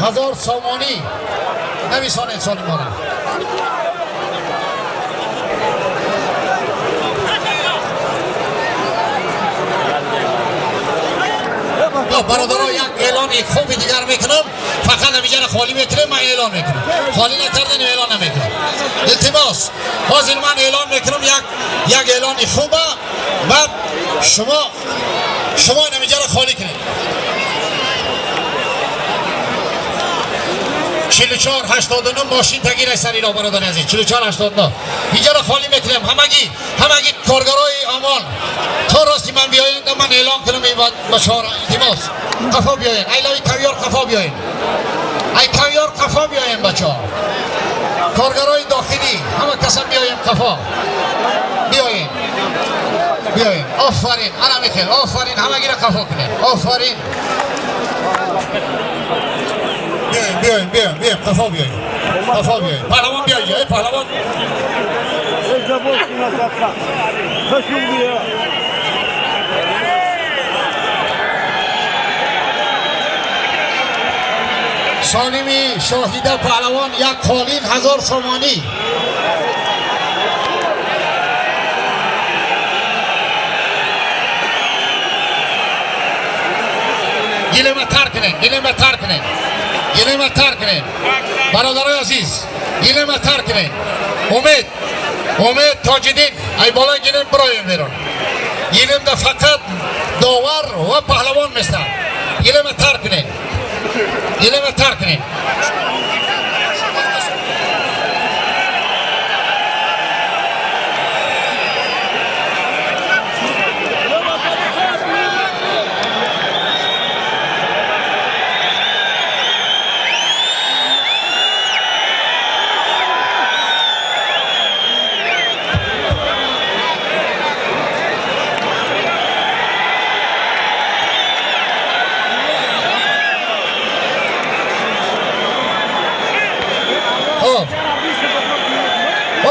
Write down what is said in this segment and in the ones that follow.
1000 сомонӣ нависонед солимона. Бародаро, як эълони хуби дигар мекунам. Фақат ҳамиҷаро холӣ мекунем, ман эълон мекунам. Холӣ накарданем эълон намекунам. Илтимос, ҳозир ман эълон мекунам як эълони хуба, баъд шумо ҳамиҷаро холӣ кунед. 4489 мошин тагир сариро бародари азиз. 4489 инҷаро холӣ мекунем. Ҳамагӣ коргарои амон то рости ман биёянд, ман эълон кунам бачаҳоро. Илтимос, қафо биёен. Ай лави кавёр қафо биёен. Ай кавёр қафо биёен бачаҳо. Коргарои дохилӣ ҳама касам биёем қафо. Биёен. Биёен. Офарин. Ана михел. Офарин. Ҳамагиро қафо кунед. Офарин. Биёем, биёем, биёем, биёем, қафо биёем. Қафо биёем. Паҳлавон биёй ҷо, эй паҳлавон. Солими Шоҳида паҳлавон як қолин 1000 сомонӣ. Гилема тар кунед, гилема тар кунед. Гилема тар кунед. Бародарои азиз, гилема тар кунед. Умед, Умед Тоҷиддин, ай болои гилем бироем берун. Гилемда фақат довар ва паҳлавон местанд. Гилема тар кунед. Гилема тар кунед.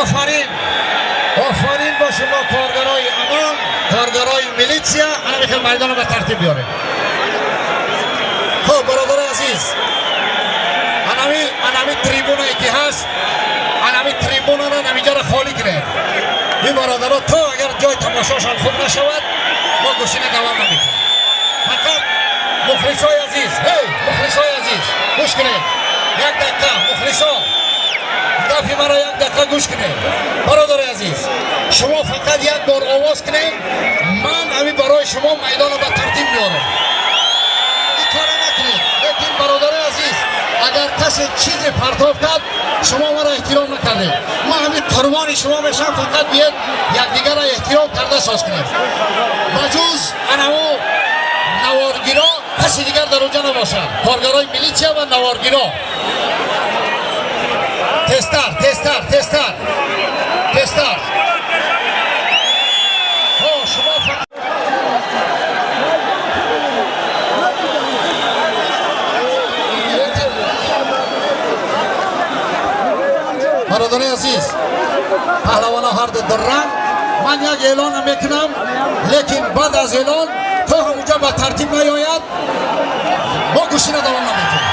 Офарин, офарин ба шумо коргарои амон, коргарои милитсия. Ана михел майдонро ба тартиб биёрем. Хуб, бародари азиз, анами трибунае ки ҳаст, анами трибунаро намиҷаро холӣ кунем. Ин бародаро то агар ҷои тамошошон хуб нашавад, мо гӯштина давом намекунем. Фақат мухлисои азиз, ҳей, мухлисои азиз, гӯш кунед. Як дақиқа, мухлисо, гапи маро як дақиқа гӯш кунед. Бародари азиз, шумо фақат як бор овоз кунед, ман ҳамин барои шумо майдонро ба тартиб меорам. Ин кора накунед. Лекин бародари азиз, агар касе чизе партов кард, шумо маро эҳтиром накардед. Ман ҳамин қурбони шумо мешавам, фақат биед якдигарро эҳтиром карда соз кунед. Ба ҷуз анаву наворгиро каси дигар дар онҷа набошад. Коргарои милитсия ва наворгиро. Тезтар, тезтар, тезтар, тезтар. Шумо фақат бародари азиз, паҳлавонҳо ҳар ду ранг. Ман як эълон мекунам, лекин баъд аз эълон то ҳамунҷа ба тартиб наёяд, мо гӯштина давом намекунем.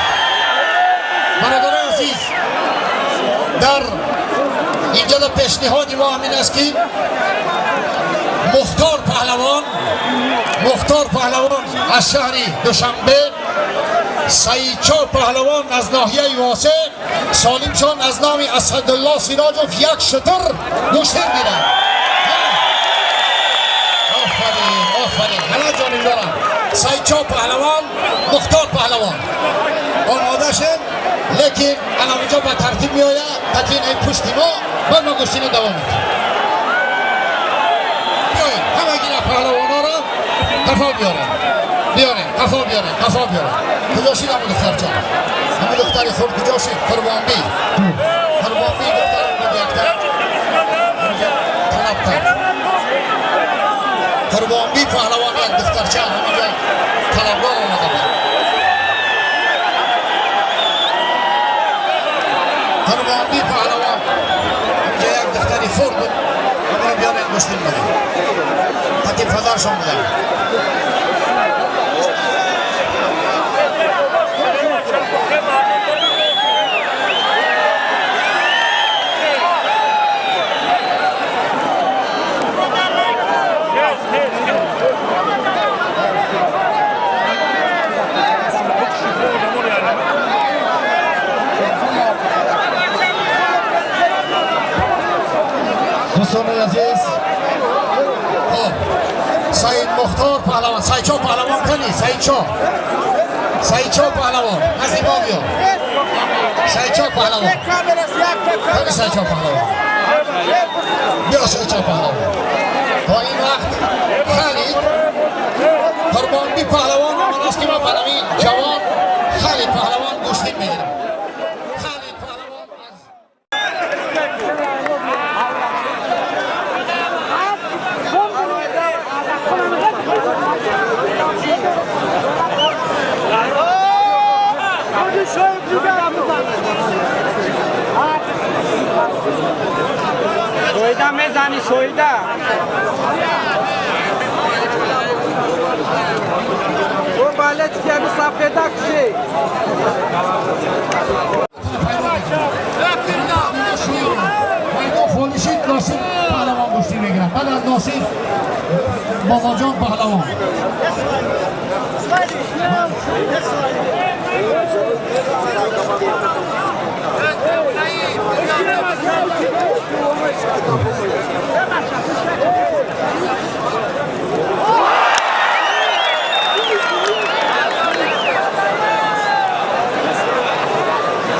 Бародари азиз, дар инҷода пешниҳоди мо ҳамин аст ки Мухтор паҳлавон, Мухтор паҳлавон аз шаҳри Душанбе, Саидчо паҳлавон аз ноҳияи Восе, Солимшон аз номи Асадулло Сироҷов як шутур гӯштин гирад. Офарин, офарин, ҳама ҷонибдорам. Саидчо паҳлавон, Мухтор паҳлавон омода шед, лекин анамунҷо ба тартиб меояд, такин ай пушти мо, баъд мо гӯштина давом мекунем. Биёед, ҳамагина паҳлавонҳоро қафо биёрем. Биёрем, қафо биёрем, қафо биёрем. Куҷо шид ҳамун духтарча? Ҳамун духтари хурд куҷо шид? Қурбонбӣ. Қурбонбӣ духтари буд якта. Талаб кард. Қурбонбӣ паҳлавон як духтарча ҳаминҷо талабгор омада буд. Қурбонбӣ паҳлавон инҷа як духтари хурд буд. Ҳамаро биёред гӯштин бидем. Ҳатти падаршон буданд. Дӯстони азиз, хоб Саид Мухтор паҳлавон, Саидчо паҳлавон кани, Саидчо, Саидчо паҳлавон, назди мо биё. Саидчо паҳлавон, кани Саидчо паҳлавон, биё Саидчо паҳлавон. То ин вақт Халид Қурбонби паҳлавон омадааст, ки ман паҳлави ҷавон Халид паҳлавон гӯштин мегирам. Халид паҳлавон аз Soyda mezani soyda. O balet ki mi safeda kişi. Холишид Носир паҳлавон гӯштӣ мегирад. Баъд аз Носир Бобоҷон паҳлавон.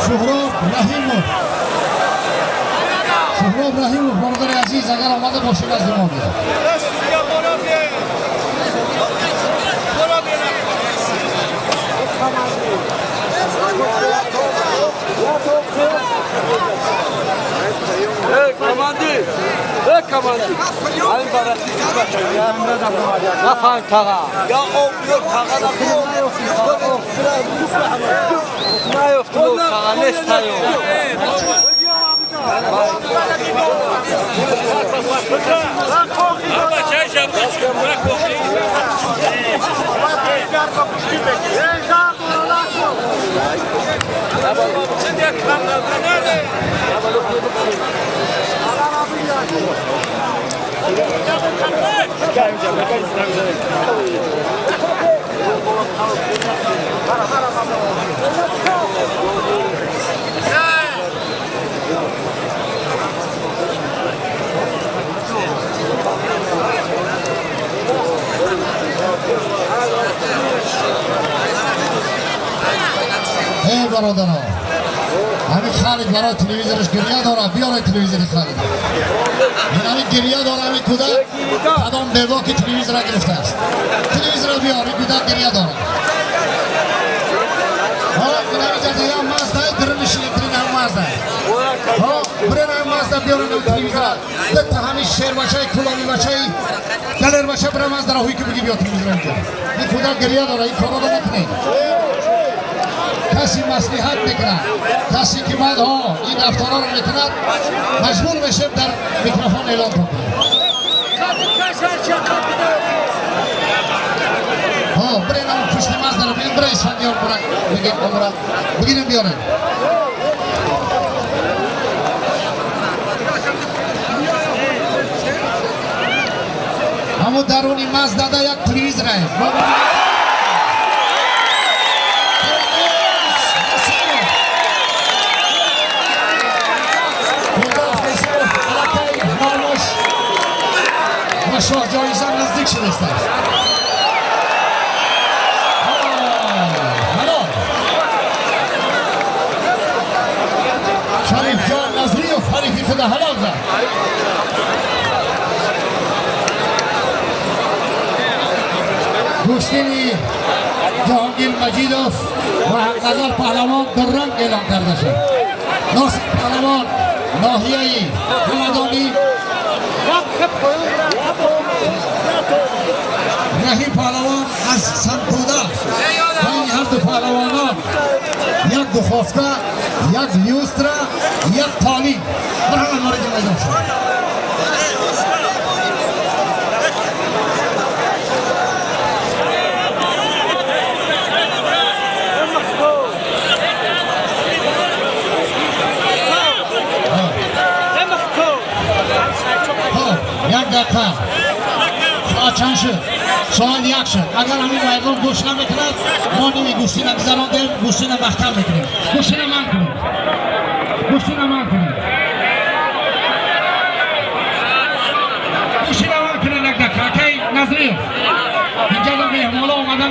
Суҳроб Раҳимов, Суҳроб Раҳимов, бародари азиз, агар омада бошед, аз мо биёд. Ey komandi! Ey komandi! Alın barası Nafan tağa. Ya o yok tağa da Ne yoktu tağa ne istiyor? Эй бародаро, ҳамин Халид барои телевизораш гиря дорад, биёред телевизори Халид. Ин ҳамин гиря дорад, ҳамин кӯдак кадом бевоки телевизора гирифтааст. Телевизора биёр, ин кӯдак гиря дорад. Ҳо, ин ҳамин ҷа Мазда, дирнишини трин ҳам Мазда. Ҳо, бирен ҳам Мазда биёрен ҳам телевизора. Дта ҳамин шербачаи кулобибачаи далербача бира Маздара ҳуй ки биги биё телевизора инҷо. Ин кӯдак гиря дорад, ин корро накунед. Каси маслиҳат мекунад, касе ки баъдҳо ин рафторҳоро мекунад, маҷбур мешем дар микрофон эълон кунем. Ҳо, бирен ам пушти Маздара бигин, бира Исфандиёр бура бигин, омура бигинем биёрем. Ҳамун даруни Маздада як телевизор аст. Шоҳ ҷоиза наздик шудааст. Ҳалол. Шарифҷон Назриев ҳарифи худа ҳалол зад. Гӯштини Ҷаҳонгир Маҷидов ва Ҳақназар паҳлавон дуранг эълон карда шуд. Носир паҳлавон ноҳияи Ҳамадонӣ, Раҳим паҳлавон аз Сантуда. Байни ҳар ду паҳлавонон як духовка, як люстра, як толин. Марҳамат, вориди майдон шуд. Як дақиқа. Соат чанд шуд? Соат 1 шуд. Агар ҳамин майдон гӯш намекунад, мо ними гӯштина гузарондем, гӯштина маҳкам мекунем. Гӯштина ман кунем. Гӯштина ман кунем.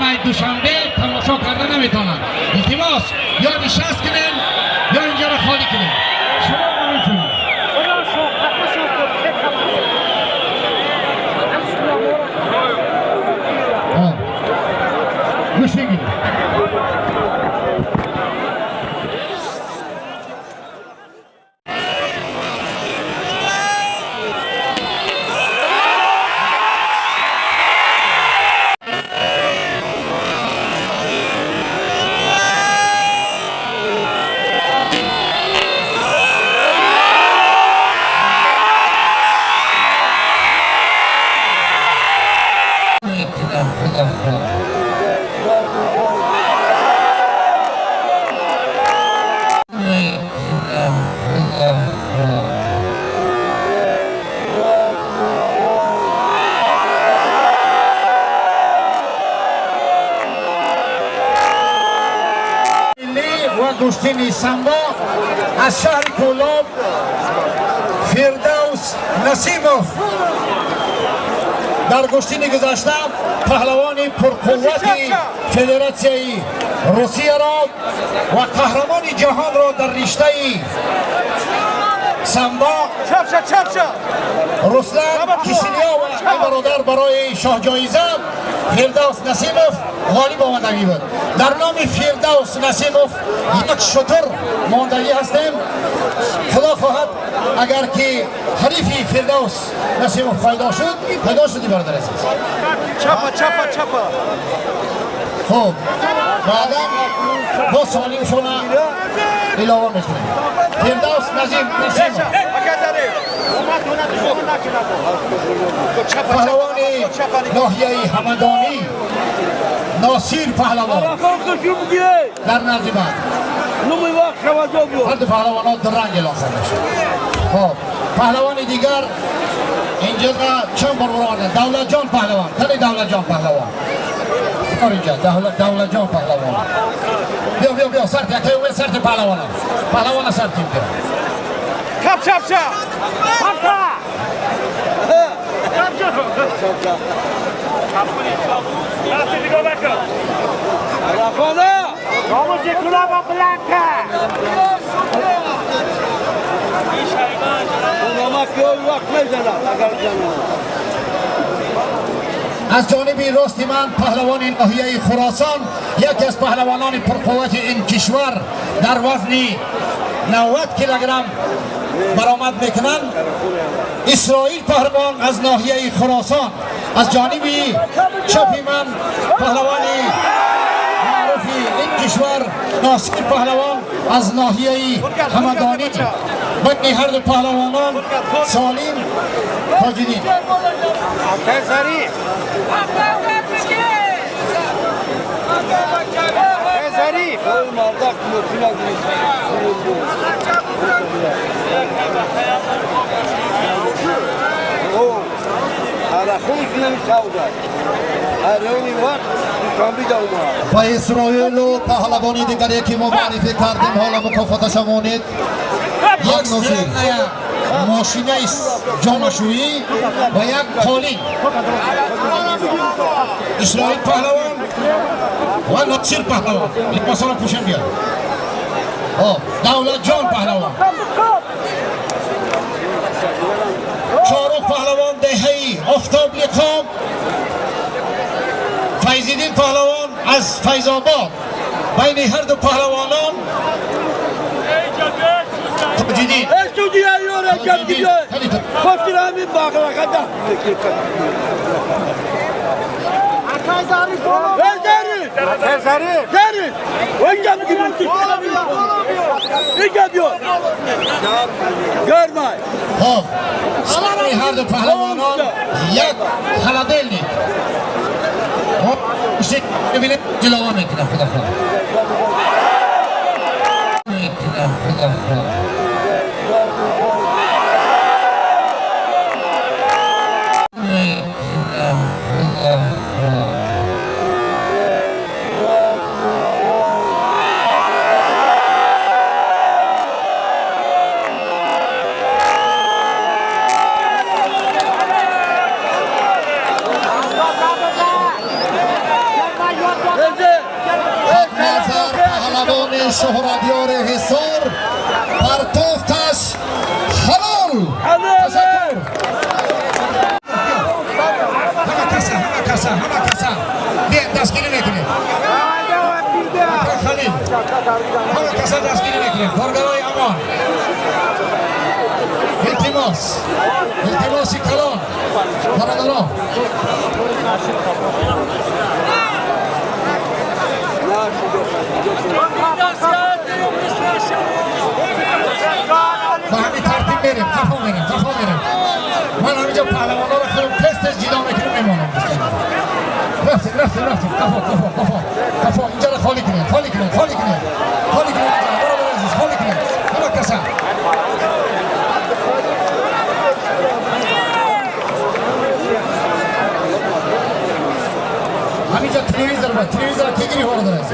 ай Душанбе тамошо карда наметавонанд. Илтимос, ё нишаст кунем, ё инҷаро холӣ кунем. Шумо наметавонед. Гӯш бигиред. گوشتین سامبو از شهر کولاب فردوس نسیموف در گوشتین گذشته پهلوان پرقوت فدراسیای روسیه را و قهرمان جهان را در رشته سامبو رسلان کیسیلیوف برادر برای شاه جایزه فردوس نسیموف غالب آمدگی بود. در نام فردوس نسیموف یک شتر ماندگی هستیم. خدا خواهد اگر که حریفی فردوس نسیموف پیدا شد، پیدا شدی برادر عزیز. چپا چپا چپا. خب بعدا با سالیم شما علاوه میکنیم. فردوس نسیموف پهلوان ناحیه همدانی ناصیر پهلوان در نزد بعد هر دو پهلوان ها در رنگ اعلام کرده شد. خب پهلوان دیگر اینجا چند بار برآوردن دولت جان پهلوان، تنی دولت جان پهلوان اینجا دولت جان پهلوان بیا بیا بیا سرت یکی اومد سرت پهلوان پهلوان سرت بیا چپ چپ چپ از جانب راست من پهلوان ناحیه خراسان، یکی از پهلوانان پرقوت این کشور در وزن 90 کیلوگرم برآمد میکنند. اسرائیل پهلوان از ناحیه خراسان. از جانب چپ من پهلوان معروف این کشور ناصر پهلوان از ناحیه همدانی. بین هر دو پهلوانان سالم تاجدین. با اسرائیل و پهلوانی دیگری که ما معرفی کردیم حالا مکافاتش مانید یک نصیر ماشینه جامشویی و یک قالین. اسرائیل پهلوان و ناصر پهلوان لباسا را پوشن بیاد. دولت جان پهلوان، چهارم پهلوان دهه‌ای آفتاب لقام، فیض‌الدین پهلوان از فیض آباد. بین هر دو پهلوانان تاجدین. خب هر دو پهلوانان یک خلادلنیک ببینید جلوه میکنه. خدا خدا خدا خدا. Шӯҳратёри Ҳисор партофташ ҳалол. Ташаккур. Ҳама каса, ҳама каса, ҳама каса. Биёед, дастгирӣ мекунем. Халил. Ҳама каса дастгирӣ мекунем. Коргарои Амон. Илтимос. Илтимоси калон. Бародарон. Ба ҳамин тартиб мерем, қафо мерем, қафо мерем. Ман ҳаминҷо паҳлавонҳоро худам тез тез ҷидо мекунем, мемонам. Рафтем, рафтем, рафтем, қафо, қафо, қафо, қафо, инҷаро холӣ кунед, холӣ кунед, холӣ кунед, холӣ кунед, бародари азиз, холӣ кунед, ҳама каса. Ҳаминҷо телевизор ба телевизора ки гирифт, бародари азиз?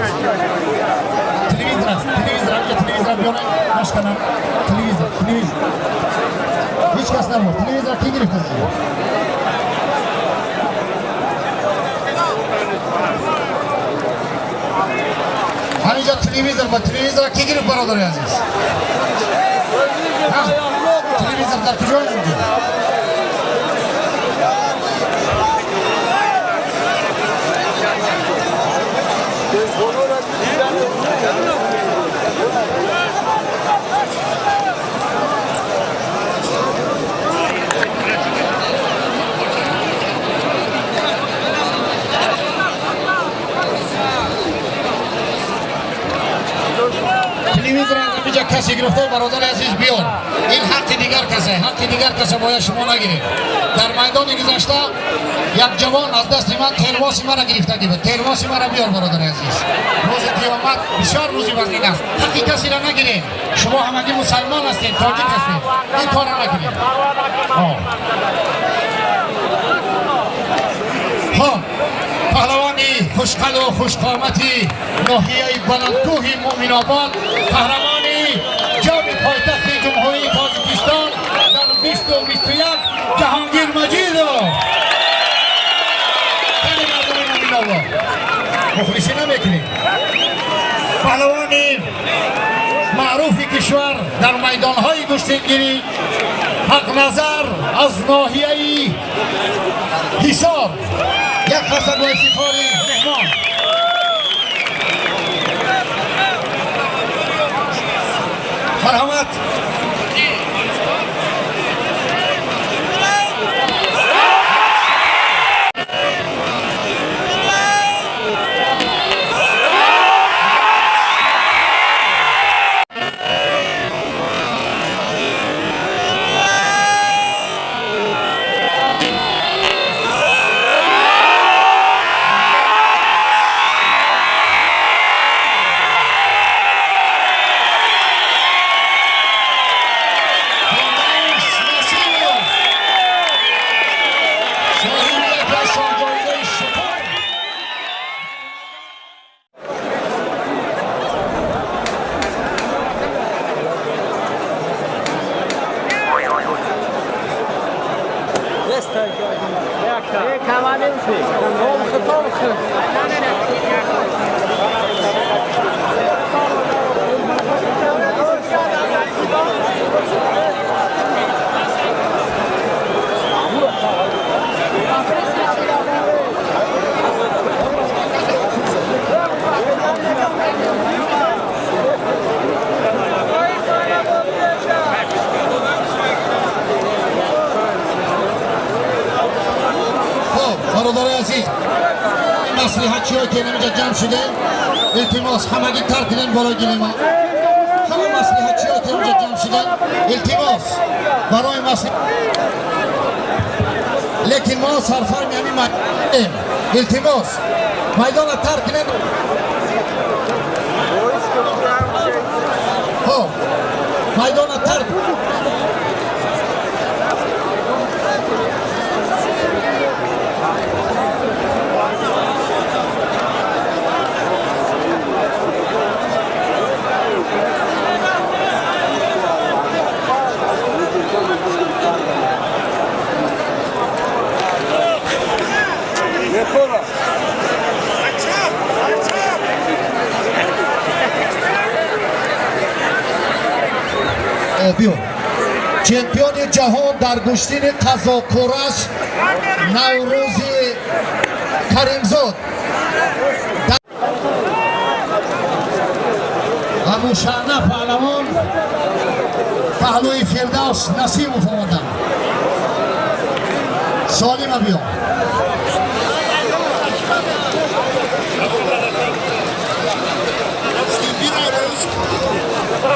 Телевизор аст, телевизор, ҳаминҷо телевизора биёред, нашканам. Телевизор, телевизор. Ҳеҷ кас набуд. Телевизора ки гирифт аз инҷо? Ҳаминҷо телевизор ба телевизора ки гирифт, бародари азиз? Телевизор дар куҷо инҷо? Телевизор аз ҳаминҷа касе гирифта, бародари азиз, биёр. Ин ҳаққи дигар касе, ҳаққи дигар касе бояд шумо нагиред. Дар майдони гузашта як ҷавон аз дасти ман термоси мара гирифта буд. Термоси мара биёр, бародари азиз. Рӯзи қиёмат бисёр рӯзи вазнин аст. Ҳаққи касеро нагиред. Шумо ҳамагӣ мусалмон ҳастед, тоҷик ҳастед. Ин корро накунед. Хоб, паҳлавони хушқаду хушқомати ноҳияи Баландкӯҳи Муъминобод, қаҳрамони ҷоми пойтахти Ҷумҳурии Тоҷикистон дар 2021 Ҷаҳонгир Маҷидов. Хеле мардуми Муъминобод, мухлисӣ намекунем. Паҳлавони маъруфи кишвар дар майдонҳои гӯштингирӣ Ҳақназар аз ноҳияи Ҳисор. Як қарсак бо ифтихори меҳмон. Марҳамат. Бародари азиз, маслиҳатчиҳое ки инаминҷа ҷамъ шудем, илтимос, ҳамагӣ тарк кунем болои гилема. Ҳама маслиҳатчиҳое ки инҷа ҷамъ шудем, илтимос барои маслиҳат. Лекин мо сарфарми ҳамин майдонем. Илтимос, майдонро тарк кунем. Хоб, майдонро тарк. Биё. Чемпиони ҷаҳон дар гӯштини қазоқкураш Наврӯзи Каримзод. Абушана паҳлавон паҳлӯи Фирдавс Насимов омаданд. Солима биё.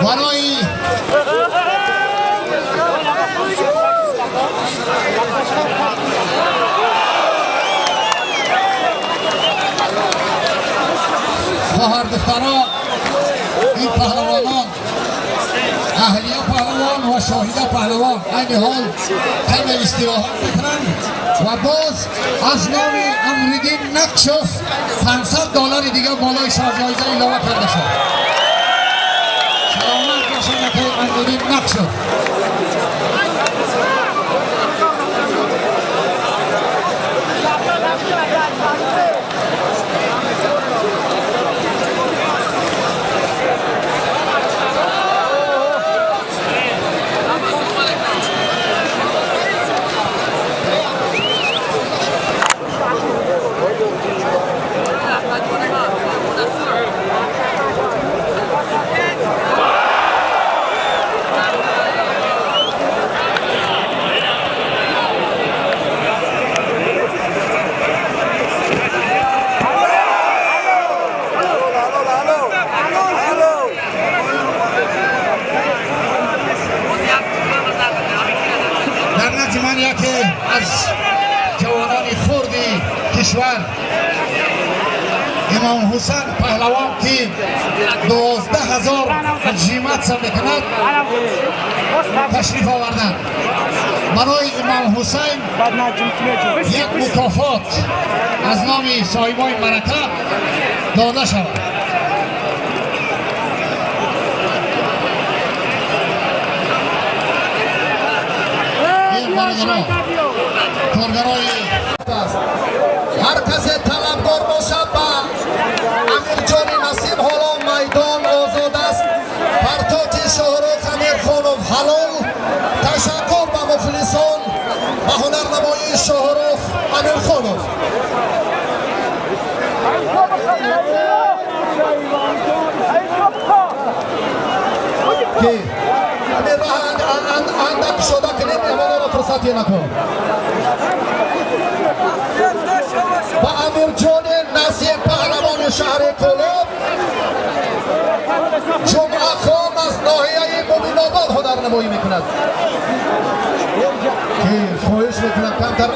Барои хоҳар духтаро, ин паҳлавонон Аҳлия паҳлавон ва Шоҳида паҳлавон айни ҳол каме истироҳат мекунанд ва боз аз номи Амриддин Нақшов $500 дигар болои шоҳҷоиза илова карда шуд. Саломат бошад акаи Амриддин Нақшов. Аз ҷавонони хурди кишвар Имом Ҳусайн паҳлавон, ки 12,000 ҳаҷиматса мекунад, ташриф оварданд. Барои Имом Ҳусайн як мукофот аз номи соҳибои марака дода шавад. Ҳар касе талабгор бошад ба Амирҷони Насиб, ҳоло майдон озод аст. Партоти Шоҳрух Амирхонов ҳалол. Ташаккур ба мухлисон ба ҳунарнамоии Шоҳрух Амирхонов. Ки андак шуда кунем, меҳмононро фурсате накун. Ба Амирҷони Насиб паҳлавони шаҳри Кӯлоб Ҷумъахон аз ноҳияи Муминобод ҳунарнамоӣ мекунад. Ки хоҳиш мекунам камтар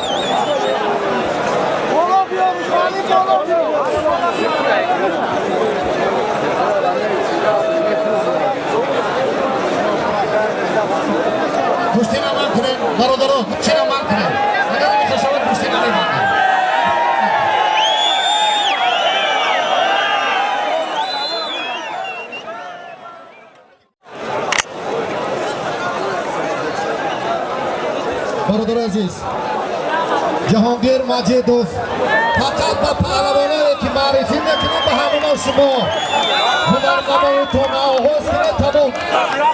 гӯштина ман кунем, бародаро, гӯштина ман кунем. Агар мехоҳад гӯштина мебандем. Бародари азиз, Ҷаҳонгир Маҷидов фақат ба паҳлавоное ки маърифӣ мекунем, ба ҳамоно шумо ҳунарнамоитон оғоз кунед, тамом.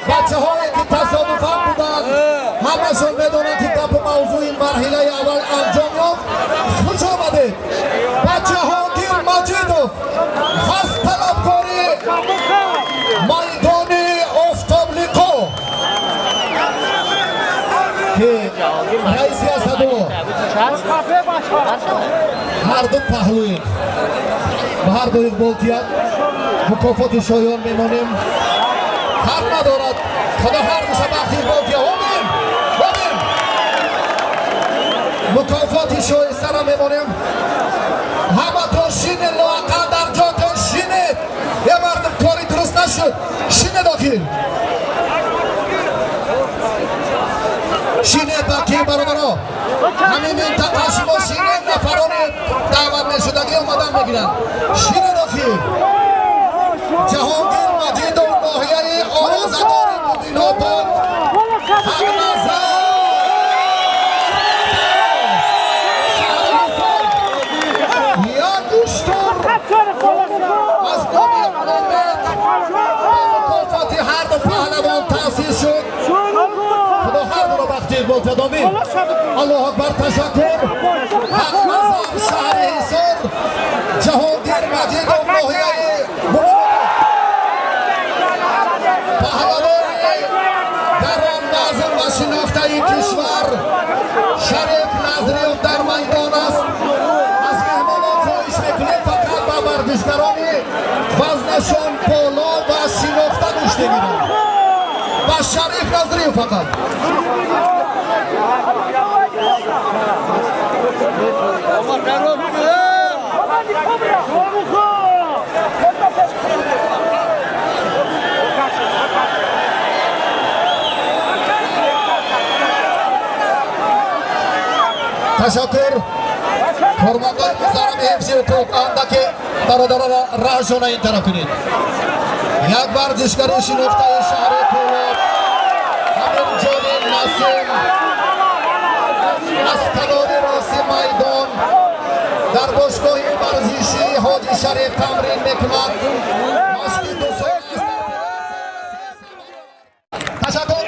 Бачаҳое ки тасодуфан буданд, ҳамашон медонанд ки гапу мавзӯи марҳилаи аввал анҷом ёфт. Хуш омадед ба Ҷаҳонгир Маҷидов, хас талабкори майдони Офтоблиқо, ки раиси Асадулло. Ҳар ду паҳлӯи ба ҳар ду иқболтият мукофоти шоён мемонем. Ҳақ надорад, худо ҳар душа бахти иқболтия. Омин, омин. Мукофоти шоистара мемонем. Ҳаматон шинед, лоақал дар ҷотон шинед. Е мардум, кори дуруст нашуд. Шинед охир. Шинед ба ки бародаро? Ҳамин минтақа шумо шинед, нафарони даъват мешудагӣ омадан мегиранд. Шинед охир. Ҷаҳонгир Маҷидов, ноҳияи Овозадори Муминобод, Ҳақназар як уштур аз номи Умед ба мукофоти ҳар ду паҳлавон таъсис шуд. Иқбол Федоми. Аллоҳ акбар, ташаккур. Ҳақназар шаҳри Ҳисор, Ҷаҳонгир Маҷидов ноҳияи паҳлавони гаронвазн ва шинохтаи кишвар Шариф Назриев дар майдон аст. Аз меҳмонон хоҳиш мекунем фақат ба варзишгарони вазнашон боло ва шинохта гӯш бигиранд. Ба Шариф Назриев фақат. Ташаккур. Кормандони муҳтарами ҳифзи ҳуқуқ, андаке бародаронро раҳшона ин тараф кунед. Як варзишгари шинохтаи шаҳри Кӯлоб Амирҷони Насим аз канори рости майдон дар бошгоҳи варзишии Ҳоҷи Шариф тамрин мекунад. Машқи ду сол. Ташаккур.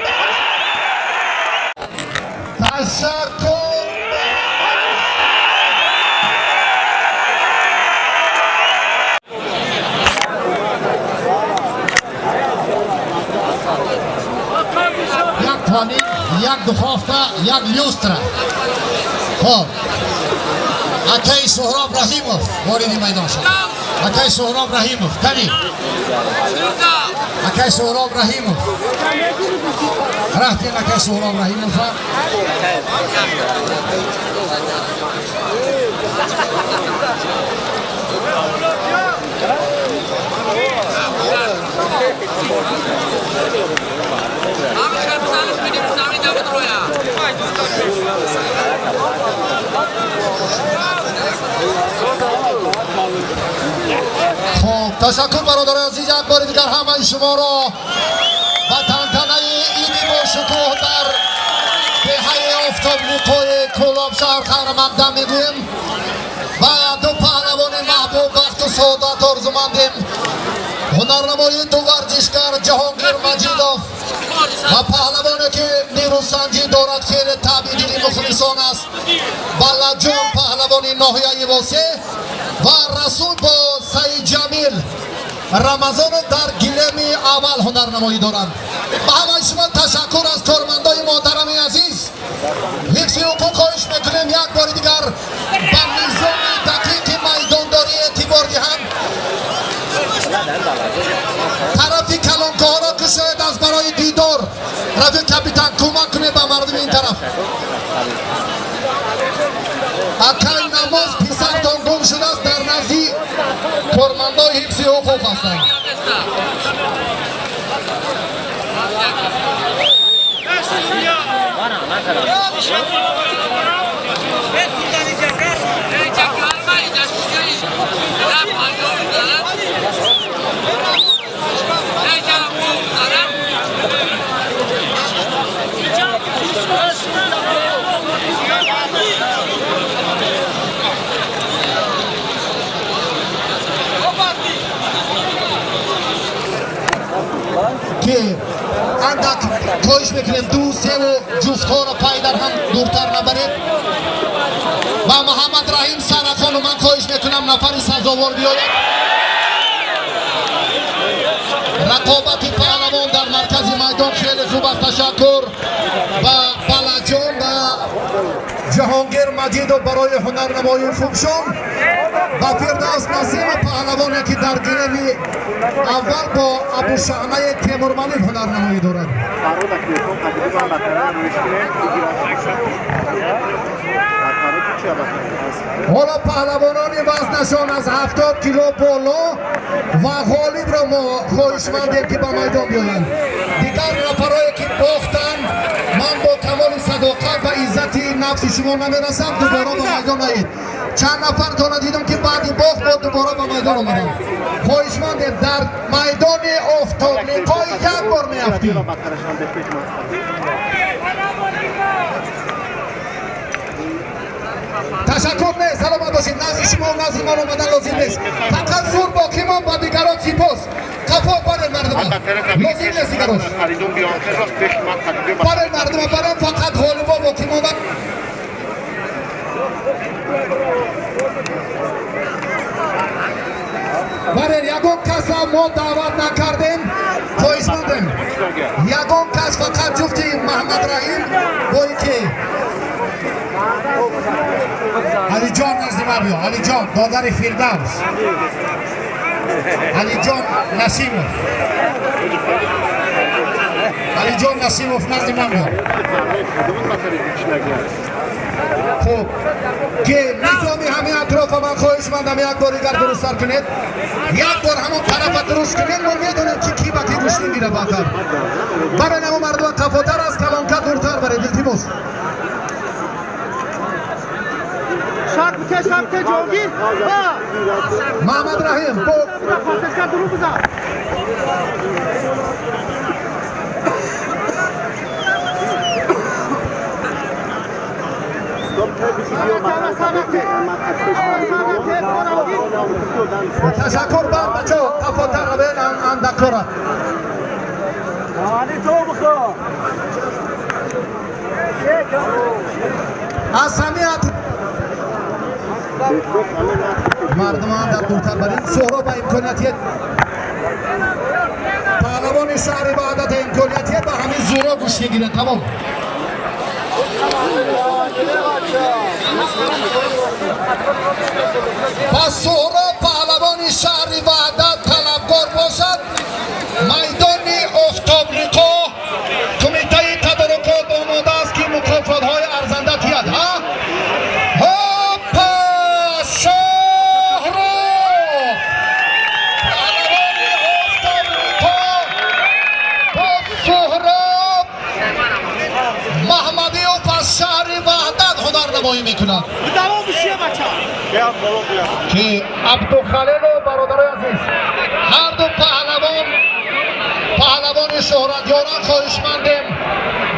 Ташаккур. Як як духовка, як люстра. Хоб. Акай Суҳроб Раҳимов вориди майдон шуд. Акай Суҳроб Раҳимов, кани. Акай Суҳроб Раҳимов. Раҳтин акай Суҳроб Раҳимов. Хоб, ташаккур бародарони азиз, як бори дигар ҳамаи шуморо ба тантанаи иди бошукӯҳ дар деҳаи Офтоблиқои Кӯлоб шаҳр хайрмақдам мегӯем ва ду паҳлавони маҳбуб бахту саодат орзумандем. Ҳунарнамоии ду варзишгар Ҷаҳонгир Маҷидов ва паҳлавоне ки нерӯсанҷӣ дорад, хеле таъби дили мухлисон аст, Балаҷон паҳлавони ноҳияи Восеъ ва Расул бо Саидҷамил Рамазонов дар гилеми аввал ҳунарнамоӣ доранд. Ба ҳамаи шумо ташаккур аз кормандои муҳтарами азиз. Ҳифзи ҳуқуқ хоҳиш мекунем як бори дигар ба низоми дақиқи майдондорӣ эътибор диҳанд. Тарафи калонкоҳро кушоед аз барои дидор. Рафиқ капитан, кӯмак кунед ба мардуми ин тараф. Акай намоз писартон гум шудааст, дар назди кормандои ҳифзи ҳуқуқ ҳастанд. Ки андак хоҳиш мекунем ду севу ҷуфтҳоро пай дар ҳам дуртар набаред. Ва Муҳаммад Раҳим Сарахону ман хоҳиш мекунам нафари сазовор биёяд. Рақобати паҳлавон дар маркази майдон хеле хуб аст. Ташаккур ба Балаҷон ва Ҷаҳонгир Маҷидов барои ҳунарнамоии хубшон ва Фирдавс Насимов паҳлавоне ки дар гилеми аввал бо Абушаънаи Темурмалик ҳунарнамоӣ дорад. Ҳоло паҳлавонони вазнашон аз 70 кило боло ва ғолибро мо хоҳишмандем ки ба майдон биёянд. Дигар нафарое ки бохтанд, ман бо камоли садоқат ва иззати нафси шумо намерасам, дубора ба майдон наед. Чанд нафартона дидам ки баъди бохт бо дубора ба майдон омаданд. Хоҳишмандем дар майдони Офтоблиқои як бор меафтем. Ташаккур не, саломат бошед. Назди шумо, назди ман омадан лозим нест. Фақат зур боқӣ мон ба дигарон сипос. Қафо барен мардума. Лозим нест дигарош. Барен мардума, барен фақат ғолибо боқӣ мондан. Барен ягон каса мо даъват накардем, хоҳишмандем. Ягон кас фақат ҷуфти Маҳмадраҳим бо ки Алиҷон назди ма биё. Алиҷон, додари Фирдавс. Алиҷон Насимов. Алиҷон Насимов назди ман биё. Хуб, ки низоми ҳамин атрофа ман хоҳишмандам як бор дигар дурусттар кунед. Як бор ҳамон тарафа дуруст кунед, мо медонем ки ки ба ки гӯштӣ мегирад баъдтар. Барои намо мардума қафотар аз калонка дуртар баред, илтимос. Маҳмад Раҳим бо ташаккур бар бачо қафотар равен андакора. Аз ҳамин мардуман дар дуртар барин. Суҳроб ба имкониятият паҳлавони шаҳри Ваҳдат имкониятият ба ҳамин зӯро гӯш мегирад. Тамом. Пас Суҳроб паҳлавони шаҳри Ваҳдат талабгор бошад, майдони Офтоблиқо кумитаи тадорукот омода аст ки мукофотҳои арзанда диҳад. Ҳунарнамоӣ мекунад ки Абдухалилу бародарои азиз ҳарду паҳлавон паҳлавони шӯҳратёран хоҳишмандем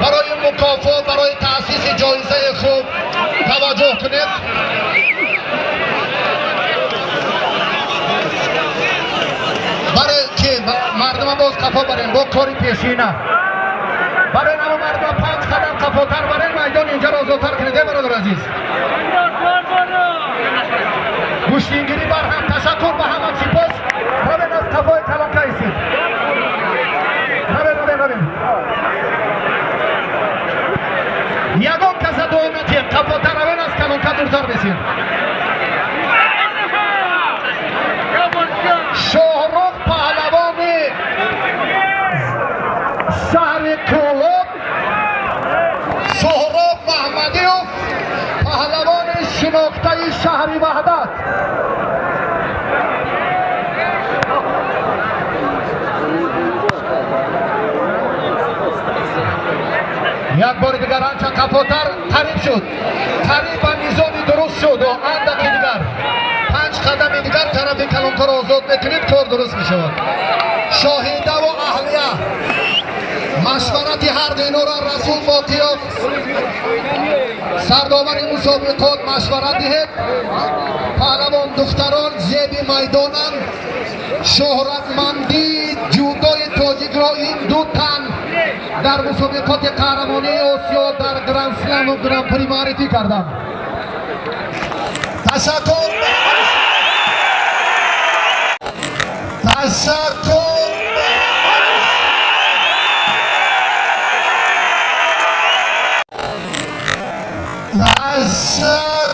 барои мукофот, барои таъсиси ҷоизаи хуб таваҷҷӯҳ кунед. Барои ки мардума боз қафо барем бо кори пешина. Барои намо мардума 5 қадам қафотар барем, майдон инҷаро озодтар кунед. Э бародар азиз, гӯштингирӣ бар ҳам. Ташаккур ба ҳама, сипос. Равен аз қафои калонка истед. Равен, равен, равен. Ягон каса дуо натиҳем, қафотар равен, аз калонка дуртар бесед. Шоҳрух паҳлавони шаҳри Кӯлоб, Суҳроб Маҳмадиев паҳлавони шинохтаи шаҳри Ваҳдат. Як бори дигар анча қафотар қариб шуд, қариб ба низоми дуруст шуд. Андаки дигар 5 қадами дигар тарафи калонкаро озод мекунед, кор дуруст мешавад. Шоҳидаву аҳлия машварати ҳар ду инора Расул Боқиёв сардовари мусобиқот машварат диҳед. Паҳлавон духтарон зеби майдонанд. Шӯҳратмандии ҷудои тоҷикро ин ду тан дар мусобиқоти қаҳрамонии Осиё дар Гранд-Сламу Гран-при муаррифӣ карданд. Ташаккур. Ташаккур. Ташаккур.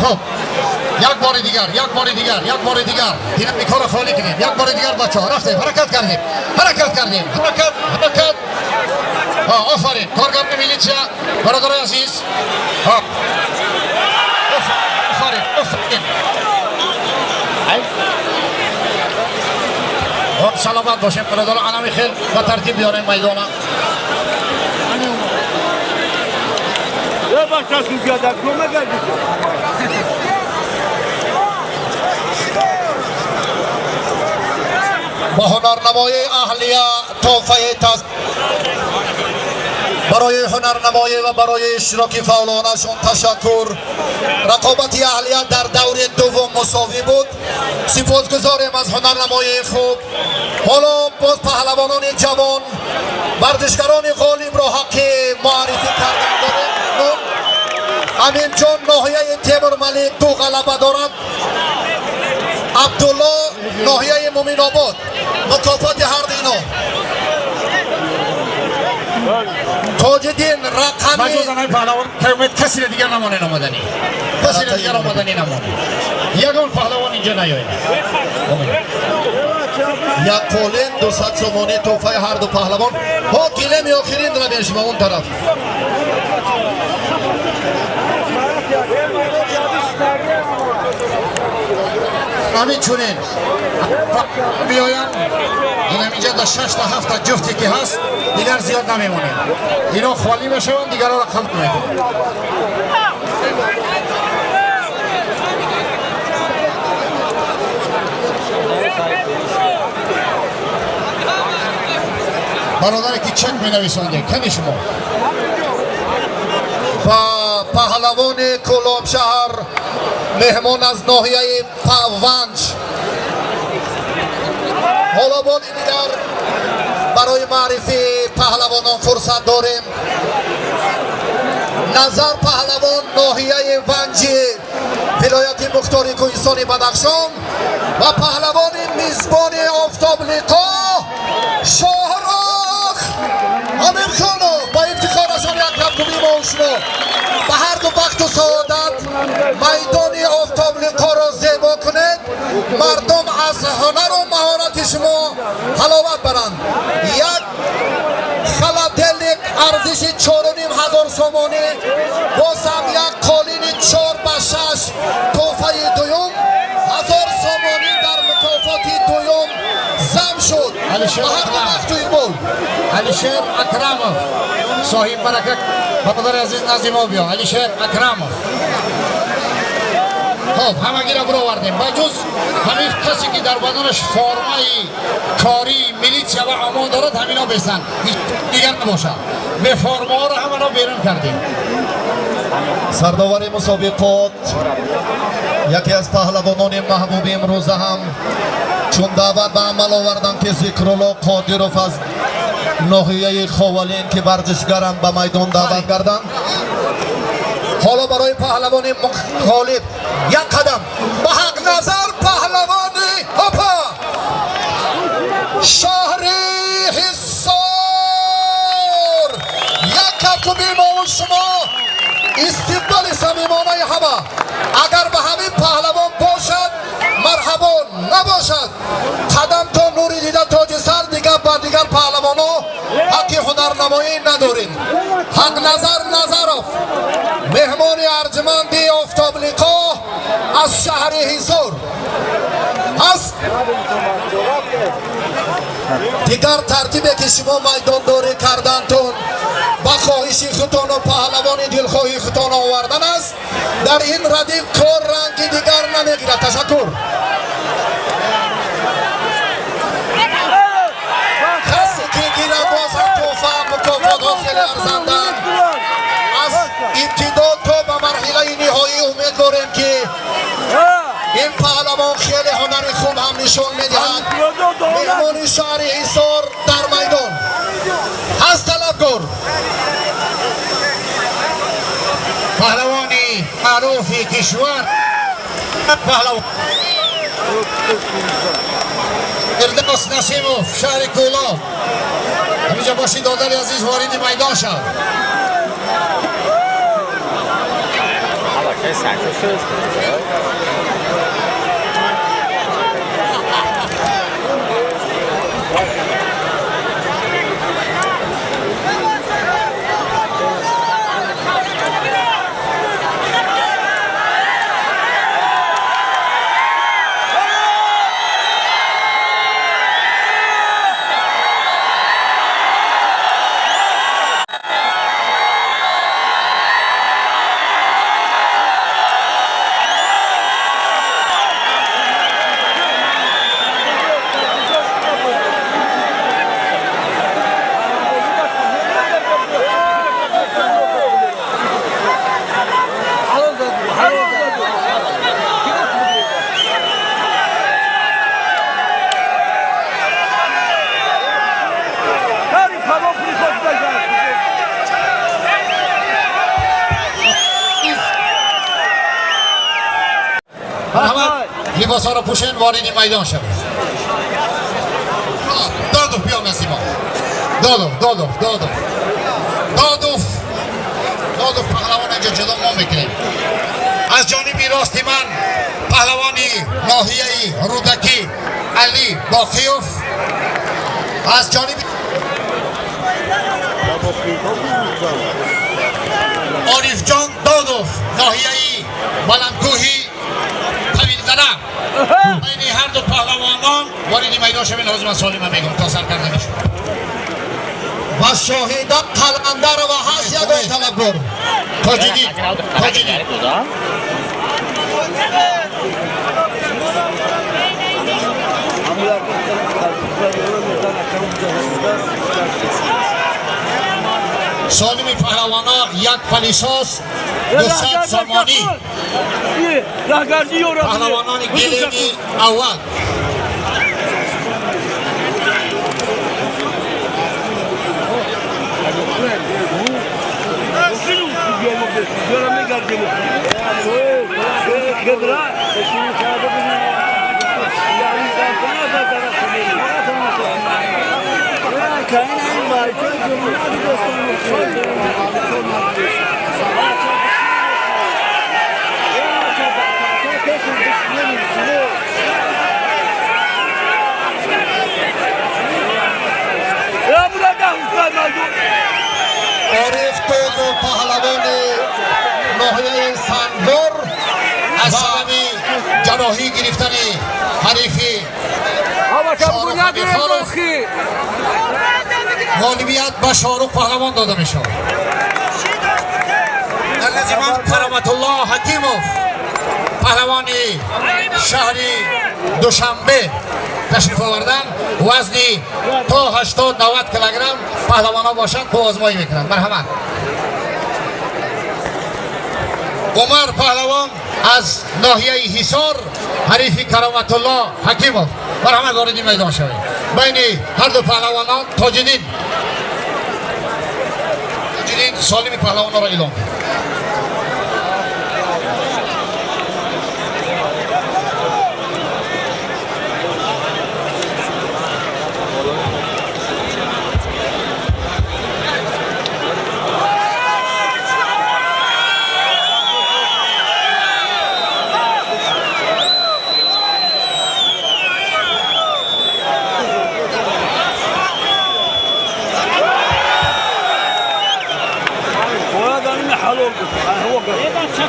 Хуб, як бори дигар, як бори дигар, як бори дигар динамикаро холӣ кунем. Як бори дигар, бачаҳо, рафтем, ҳаракат кардем, ҳаракат кардем, ҳаракат, ҳаракат. Офарин, коргарони милитсия, бародарои азиз. Офарин, офарин. Саломат бошем, бародаро. Анами хел ба тартиб биёрем майдона. Ба ҳунарнамоии аҳлия тӯҳфаи тас барои ҳунарнамоӣ ва барои иштироки фаъолонашон ташаккур. Рақобати аҳлия дар даври дуввум мусовӣ буд. Сипосгузорем аз ҳунарнамоии хуб. Ҳоло боз паҳлавонони ҷавон, варзишгарони ғолибро ҳаққи муаррифӣ кардан дорем. Аминҷон, ноҳияи Темурмалик, ду ғалаба дорад. Абдулло, ноҳияи Муминобод. Мукофоти ҳар дино. Тоҷиддин рақами маҷоз анаи паҳлавон каймед, касиро дигар намонед омаданӣ, касиро дигар омаданӣ намонед, ягон паҳлавон инҷа наёед. Як қолин 200 сомонӣ тӯҳфаи ҳар ду паҳлавон. Ҳо, гилеми охирин равем шумо он тараф. Ҳамин чунин биёям, инам инҷа дар шашта ҳафта ҷуфте ки ҳаст, дигар зиёд намемонем. Ино холӣ мешаванд, дигарро қабул мекунем. Бародаре ки чек менависонде, кани шумо? Ба паҳлавони Кӯлобшаҳр, меҳмон аз ноҳияи Ванҷ. Ҳоло бори дигар барои маърифии паҳлавонон фурсат дорем. Назар паҳлавон, ноҳияи Ванҷи вилояти мухтори кӯҳистони Бадахшон, ва паҳлавони мизбони Офтоблиқо Шоҳрох Амирхонов. Ба ифтихорашон як кафкӯбӣ мо шумо. Ба ҳар ду бахту саодат, майдони Офтоблиқоро зебо кунед, мардум аз ҳунару маҳорати шумо ҳаловат баранд. Як холодильник арзиши 4500 сомонӣ, боз ҳам як қолини 4 ба 6 тӯҳфаи дуюм, 1000 сомонӣ дар мукофоти дуюм зам шуд. Алишер Ба ҳар ду Акрамов. бахту иқбол. Алишер Акрамов, соҳиб барака, бародари азиз, назди мо биё. Алишер Акрамов. Хоб, ҳамагиро бировардем, ба ҷуз ҳамин касе ки дар баданаш формаи кории милитсия ва ОМОН дорад, ҳамино бесанд, дигар набошад. Беформаҳоро ҳамаро берун кардем. Сардовари мусобиқот, яке аз паҳлавонони маҳбуби имрӯза ҳам чун даъват ба амал оварданд, ки Зикрулло Қодиров аз ноҳияи Ховалин, ки варзишгаранд, ба майдон даъват гарданд. Ҳоло барои паҳлавони ғолиб як қадам ба ҳақ назар, паҳлавони ҳопа, шаҳри Ҳисор. Як кафкӯбии мову шумо, истиқболи самимонаи ҳама. Агар ба ҳамин паҳлавон бошад, марҳабо, набошад, қадам то нури дида, тоҷи сар. Дигар ба дигар паҳлавоно ҳаққи ҳунарнамоӣ надорем. Ҳақназар Назаров, меҳмони арҷманди Офтоблиқо аз шаҳри Ҳисор ҳаст. Дигар тартибе ки шумо майдондорӣ кардантон ба хоҳиши худтону паҳлавони дилхоҳи худтон овардан аст, дар ин радиф кор ранги дигар намегирад. Ташаккур. Касе ки гирад, боз ҳам тӯҳфа, мукофотҳо хеле арзанданд. Аз ибтидо то ба марҳилаи ниҳоӣ умед дорем, ки ин паҳлавон хеле ҳунари хуб ҳам нишон медиҳад. Меҳмони шаҳри Ҳисор дар майдон ҳаст, талабгор. Паҳлавони маъруфи кишвар, паҳлавон Фирдавс Насимов, шаҳри Кӯлоб. Ҳаминҷа боши, додари азиз, вориди майдон шав. لباس‌ها را پوشن وارد میدان شوید. دادوف بیا نسیما. دادوف دادوف دادوف دادوف دادوف پهلوان اینجا جدا ما میکنیم. از جانب راست من پهلوانی ناحیه رودکی علی باقیوف، از جانب عارف جان دادوف ناحیه بلندکوهی طویل‌دره. بین هر دو پهلوانان وارد میدان شوید. لازم است سالم میگم تا سر کرده میشه. و شاهیده قلندرова هست یگان طلبکار. تاجیدین تاجیدین سالمی پهلوانا یک پلیساس 200 سامانی. پهلوانان گلمی اول. عارف دادو پهلوان ناحیه سنگور از سبب جراحی گرفتن حریفی شاهرخ امیرخانوف غالبیت به شاهرخ پهلوان داده می شود. در نزد من کرامت الله حکیموف پهلوان شهر دوشنبه تشریف آوردن. وزنی تا 80-90 کیلوگرم پهلوان ها باشند قوه آزمایی میکنند. مرحمت. عمر پهلوان از ناحیه حصار حریف کرامت الله حکیموف. مرحمت وارد میدان شوید. بین هر دو پهلوانان تاجدین تاجدین سالم پهلوان را اعلام کرد.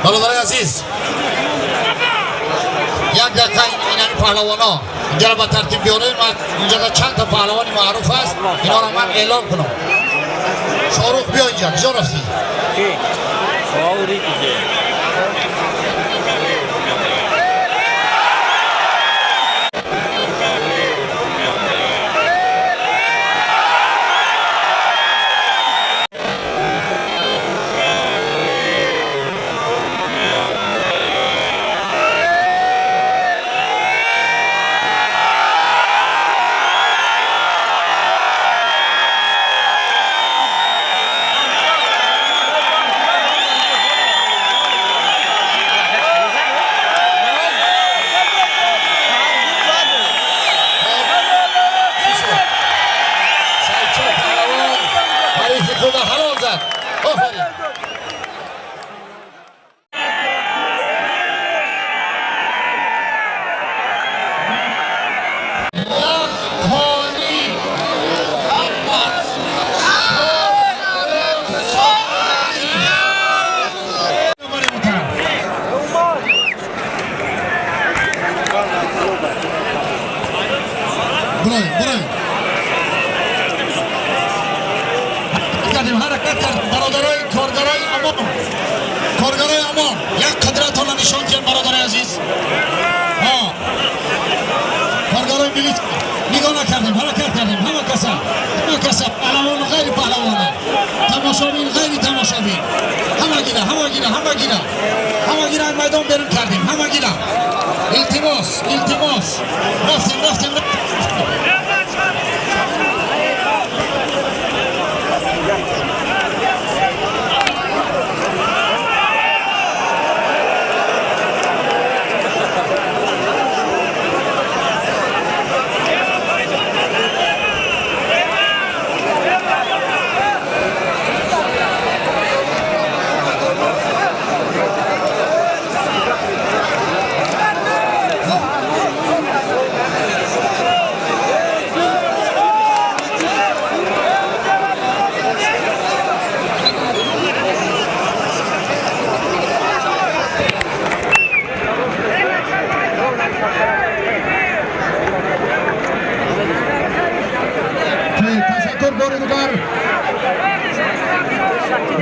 برادرای عزیز، یک دقیقه این پهلوانا اینجا را به ترتیب بیاریم. اینجا چند تا پهلوان معروف است، اینا را من اعلام کنم. شاهرخ بیا اینجا، کجا رفتی؟ Бароем, бароем. Кардем, ҳаракат кардем. Бародарои коргарои Амон, коргарои Амон, як қудратонро нишон диҳед, бародари азиз. Коргарои милиция, нигоҳ накардем, ҳаракат кардем. Ҳама каса, ҳама каса, паҳлавону ғайри паҳлавона, тамошобин, ғайри тамошобин, ҳама гира, ҳама гира, ҳама гира, ҳама гира, майдон берун кардем, ҳама гира. Илтимос, илтимос. Рафтем, рафтем.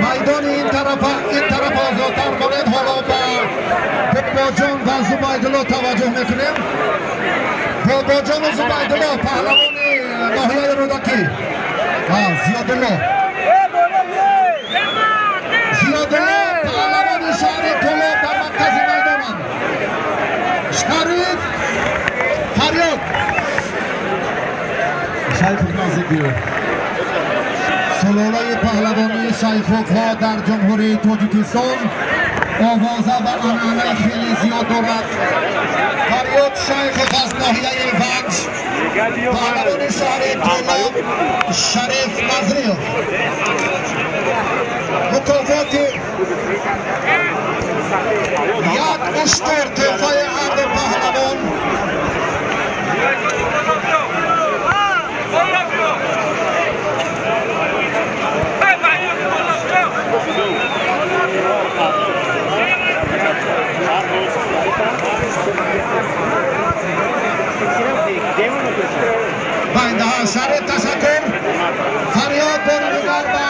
Майдони ин тараф озодтар монед. Ҳоло ба Бобоҷон ва Зубайдулло таваҷҷӯҳ мекунем. Бобоҷону Зубайдулло, паҳлавони ноҳияи Рӯдакӣ. Зиёдулло, Зиёдулло, паҳлавони шаҳри Кӯлоб дар маркази майдонанд. Шариф, Фарёд Шайхов наздик биё. Сулолаи паҳлавонии Шайховҳо дар Ҷумҳурии Тоҷикистон овоза ва анъана хеле зиёд дорад. Фарёд Шайхов аз ноҳияи Ванҷ, паҳлавони шаҳри Кӯлоб Шариф Назриев. Мукофоти як уштур тӯҳфаи ҳарду паҳлавон. Байндаҳа Шариф, ташаккур. Фарёд, бори дигар ба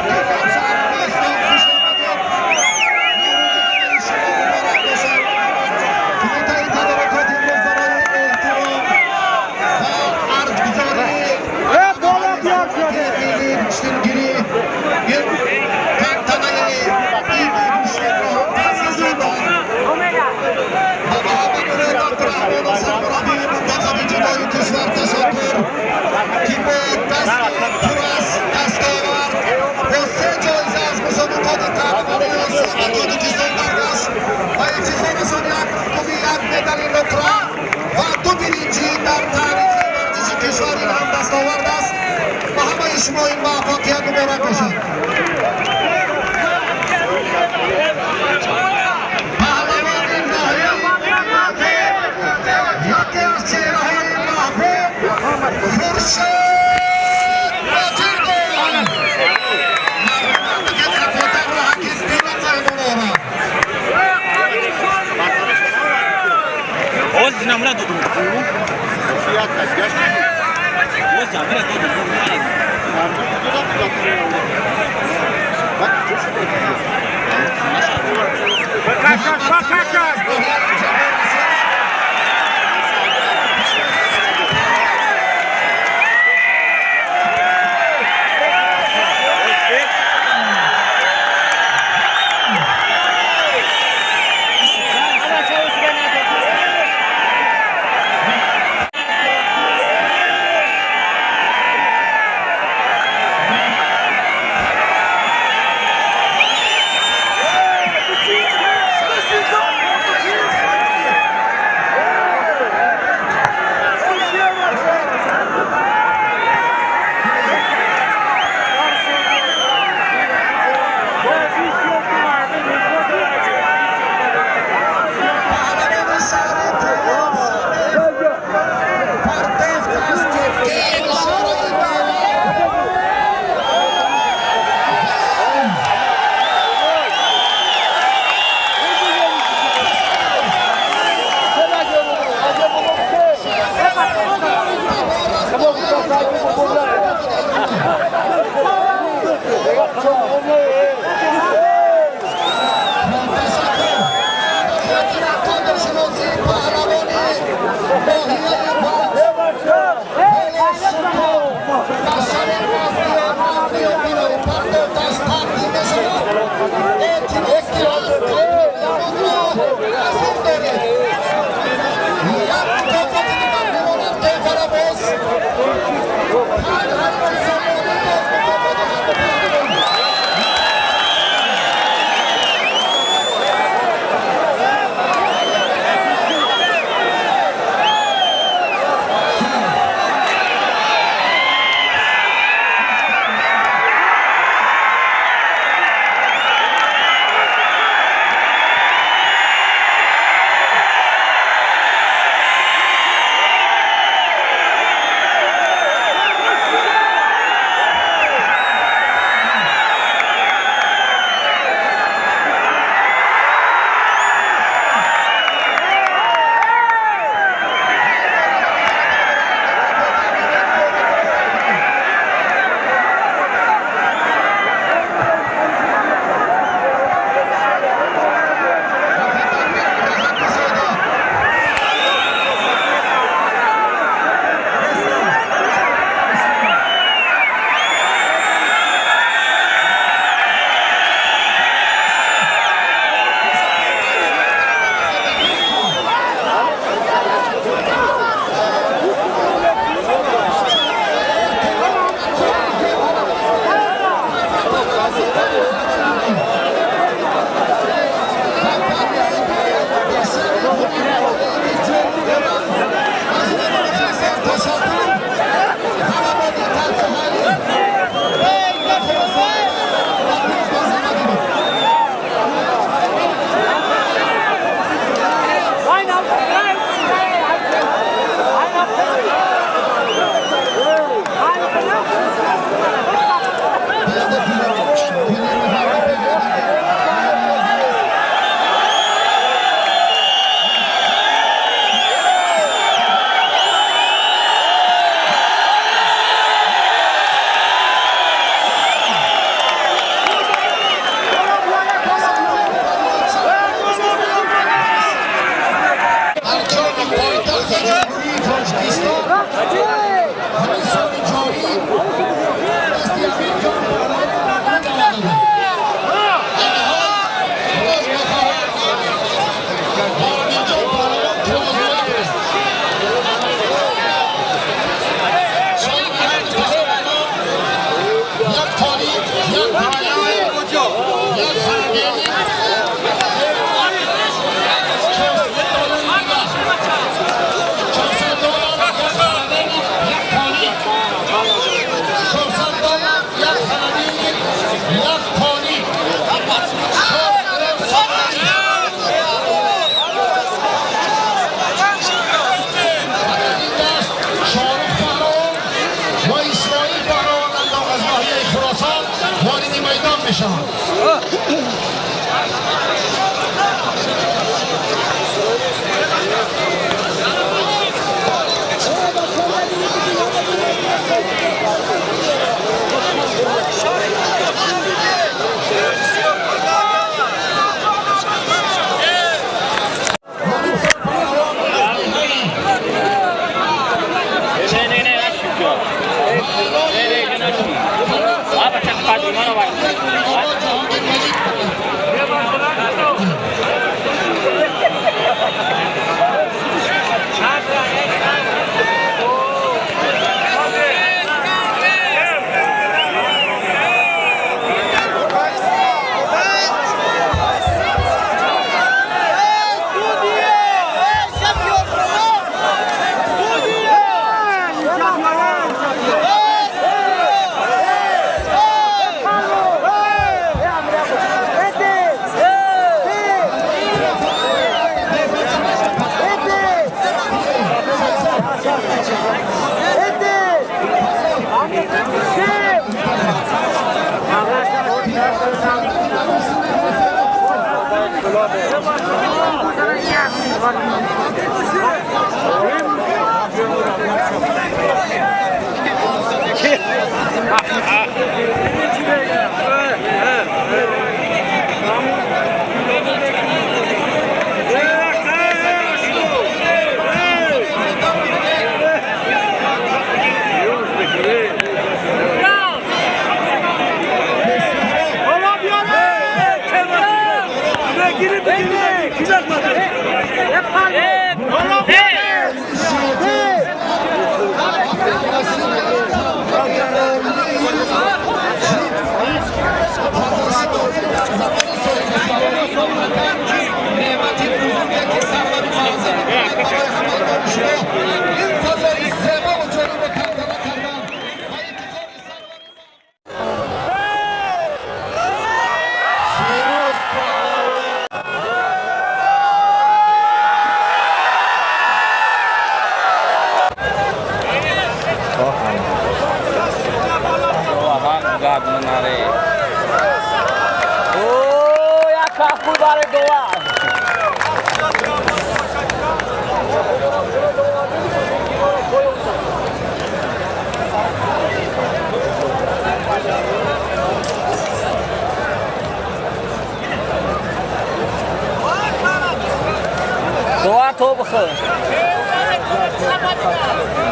Кӯлоб шаҳри бостон хуш омадед. Наврӯзи ҳамаи шумо муборак бошад. Кумитаи тадорукот имрӯз барои эҳтиром ва арҷгузории миллии гӯштингирӣ ин тантанаи иди гӯштинро таъсис дод. Ба Муҳаммадмурод Абдураҳмонов, сармураббии мунтахаби ҷудои кишвар, ташаккур, ки бо дасти пур аз дастовард, бо се ҷоиза аз мусобиқоти қаҳрамонии Осиё ба Тоҷикистон баргашт ва ифтихорашон як куби, як медали нуқра ва ду биринҷӣ дар таърихи варзиши кишвар, ин ҳам дастовард аст. Ба ҳамаи шумо ин муваффақият муборак бошад. Паҳлавони ноҳияи яке аз чеҳраҳои маҳбуб Хуршед Маҷидов. Мамлакат ҳаким бина фармон. Оз намра додум. Оз намра додум. Покажи!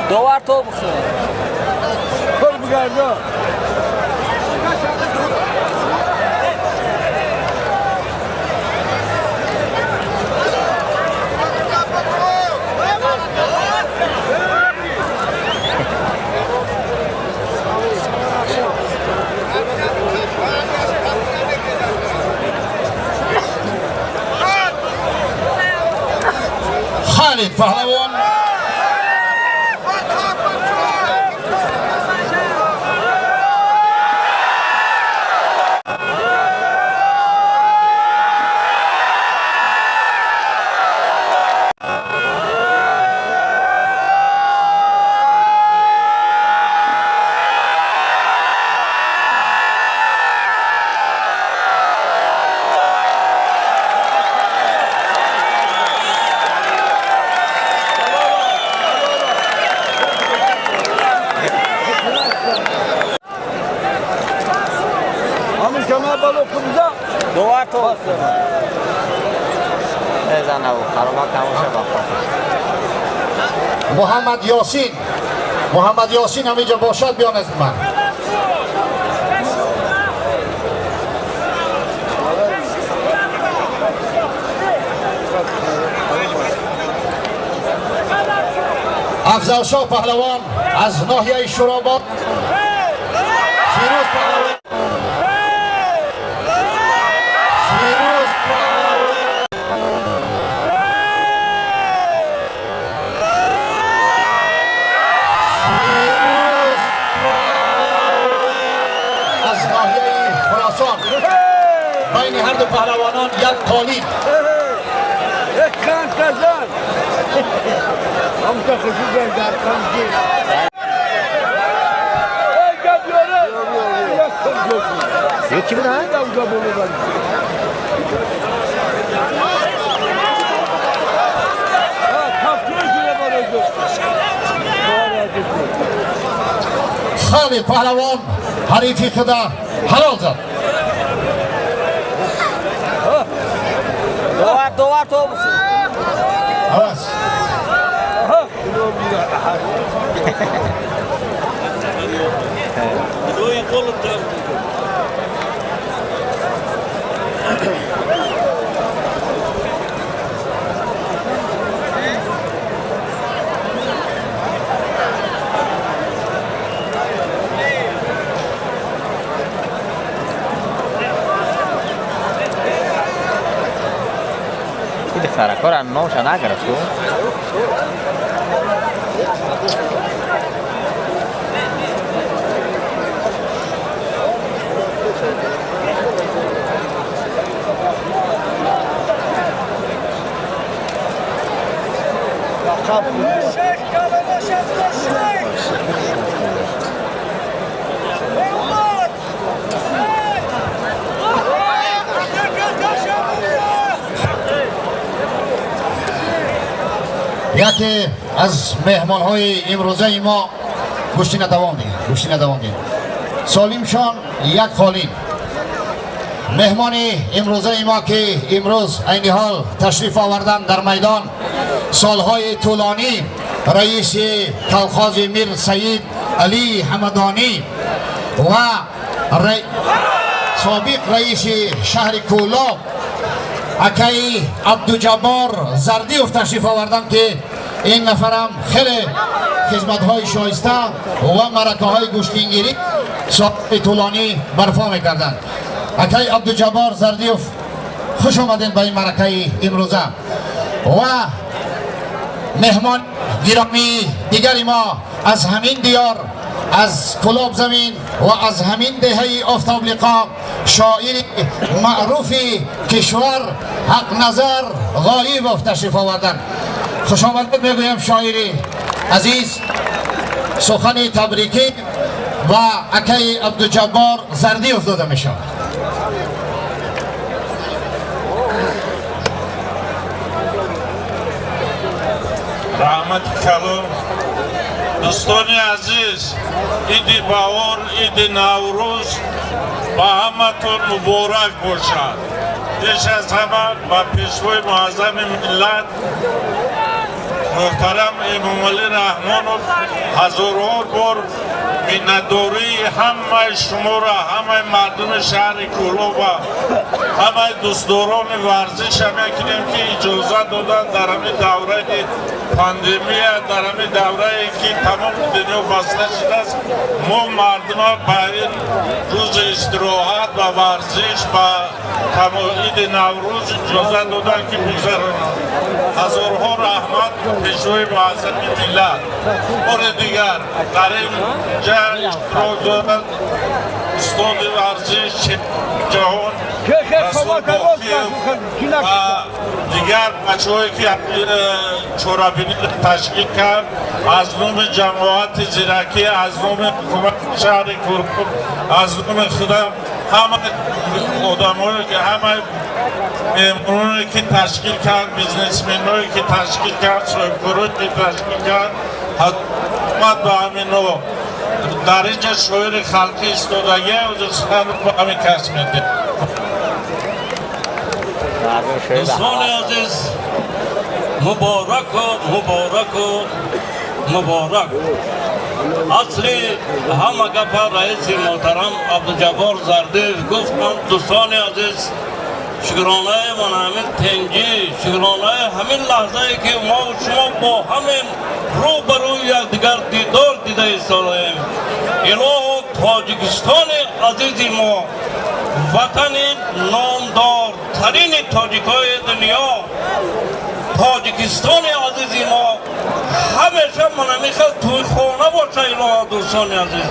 Довар то бихӯр. Хӯр бигарда. Халид Паҳлавон Муҳаммад Ёсин, Муҳаммад Ёсин ҳаминҷо бошад, биён аз ман. Афзалшоҳ Паҳлавон аз ноҳияи Шӯробод, Фирӯз Паҳлавон, Фирӯз Паҳлавон, аз ноҳияи Хуросон. Байни ҳар ду паҳлавонон як қолиб. یکی بود خالی پهلوان حریفی خدا حلال زد. دوار تو عوض. دخترکار نامش نگرفت. یکی از مهمان‌های امروزه ما گوشتی ندوام دید، گوشتی ندوام دید. سالم شان یک خالین. مهمان امروزه ما که امروز عین حال تشریف آوردن در میدان، سالهای طولانی رئیس کلخاز میر سید علی حمدانی و سابق رئیس شهر کولاب اکای عبدالجبار زردیوف تشریف آوردن که این نفرم خیلی خدمت‌های شایسته و مرکه‌های گوشتینگیری سال طولانی برپا می‌کردند. اکای عبدالجبار زردیوف خوش آمدین به این مرکه امروزه. و مهمان گرامی دیگری ما از همین دیار، از کلاب زمین و از همین دهه آفتاب لقا، شاعر معروف کشور حق نظر غایب تشریف آوردن. خوش آمدید میگویم شاعری عزیز. سخن تبریکی و اکای عبدالجبار زردی افتاده می شود. رحمت کلام. دوستان عزیز، عید بهار، عید نوروز با همتون مبارک باشد. پیش از همه با پیشوای معظم ملت محترم امامعلی رحمانов هزارها بار منتداری همه شما را، همه مردم شهر کولاب و همه دوستداران ورزش میکنیم که اجازه دادن در همین دوره پاندمی، در همین دوره که تمام دنیا بسته شده است، ما مردم به این روز استراحت و ورزش و عید نوروز اجازه دادن که بگذرانند. هزارها رحمت پیشوای معظم ملت. بار دیگر در این جا اشتراک دادن استاد ورزش جهان رسول باقی‌اف و دیگر بچه‌هایی که چورابینی تشکیل کرد، از نام جماعت زیرکی، از نام حکومت شهر کولاب، از نام خودم، همه آدمایی که همه مهمونایی که تشکیل کرد، بیزنسمنایی که تشکیل کرد، صاحبکارایی که تشکیل کرد، حتما به همین در اینجا شاعر خلقی ایستادگی سخن به همین کس میده. دوستان عزیز، مبارک و مبارک و مبارک. اصلی همه گپا رئیس محترم عبدالجبار زردیف گفتم. دوستان عزیز، شکرانه من همین تنجی، شکرانه همین لحظه ای که ما و شما با همین روبروی یکدیگر دیدار دیده ایستاده‌ایم. اله تاجیکستان عزیز ما، وطن نامدارترین تاجیکای دنیا، تاجیکستان عزیز ما همیشه من میخواد توی خانه باشه. اله دوستان عزیز،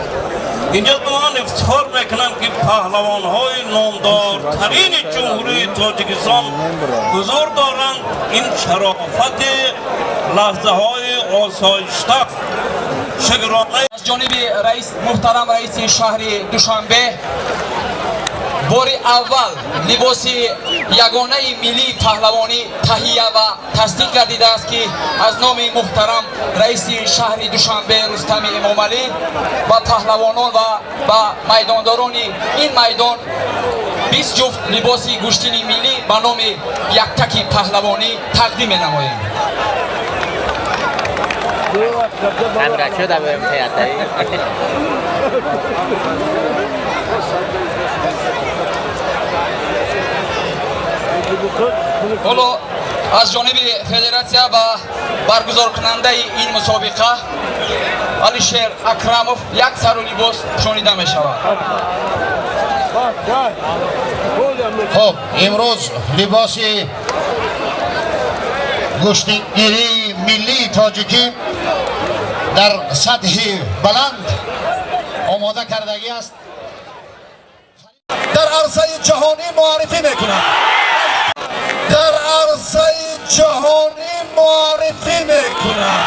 اینجا من افتخار میکنم که پهلوان های نامدارترین جمهوری تاجیکستان حضور دارند. این شرافت لحظه های آسایشته شکرانه از Ҷониби раис, муҳтарам раиси шаҳри Душанбе, бори аввал либоси ягонаи миллии паҳлавонӣ таҳия ва тасдиқ гардидааст, ки аз номи муҳтарам раиси шаҳри Душанбе Рустами Эмомалӣ ба паҳлавонон ва ба майдондорони ин майдон 20 ҷуфт либоси гӯштини миллӣ ба номи яктаки паҳлавонӣ тақдим менамоем. Ҳоло аз ҷониби федератсия ва баргузоркунандаи ин мусобиқа Алишер Акрамов як сару либос пӯшонида мешавад. Хуб, имрӯз либоси гӯштингирии миллии тоҷикӣ дар сатҳи баланд омода кардагӣ аст, дар арсаи ҷаҳонӣ муаррифӣ мекунад, дар арсаи ҷаҳонӣ муаррифӣ мекунад.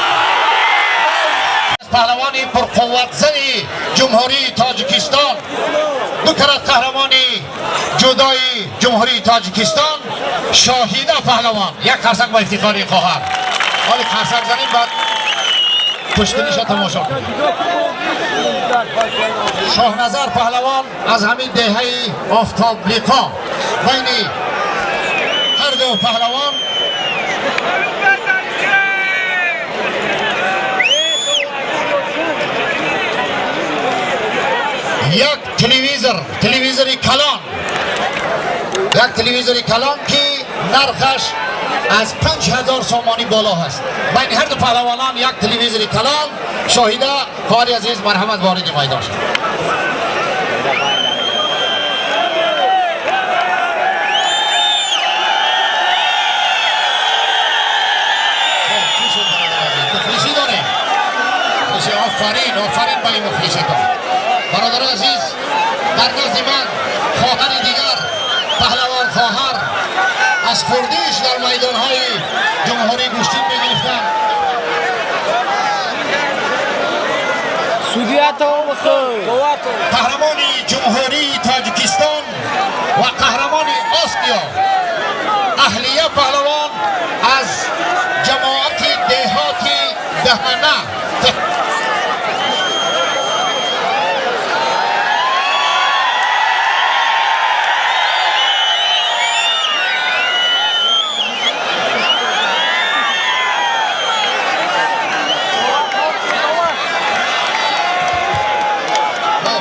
Паҳлавони пурқувватзани Ҷумҳурии Тоҷикистон, ду карат қаҳрамони ҷудои Ҷумҳурии Тоҷикистон, Шоҳида паҳлавон. Як қарсак ба ифтихори хоҳар. Ҳоли қарсак занем, баъд пуштиниша тамошо кунем. Шоҳназар паҳлавон аз ҳамин деҳаи Офтоблиқо. Байни ҳар ду паҳлавон як телевизор, телевизори калон, як телевизори калон, ки нархаш аз 5000 сомонӣ боло ҳаст. Байни ҳар ду паҳлавонон як телевизори калон. Шоҳида хоҳари азиз, марҳамат, вориди майдон шуд. Мухлисӣ дорем. Офарин, офарин ба ин мухлиситон. Бародари азиз, дар назди ман хоҳари дигар, паҳлавон хоҳар, аз хурдиш дар майдонҳои ҷумҳурӣ гӯштин мегирифтанд. Қаҳрамони Ҷумҳурии Тоҷикистон ва қаҳрамони Осиё, Аҳлия паҳлавон аз ҷамоати деҳоти Даҳана.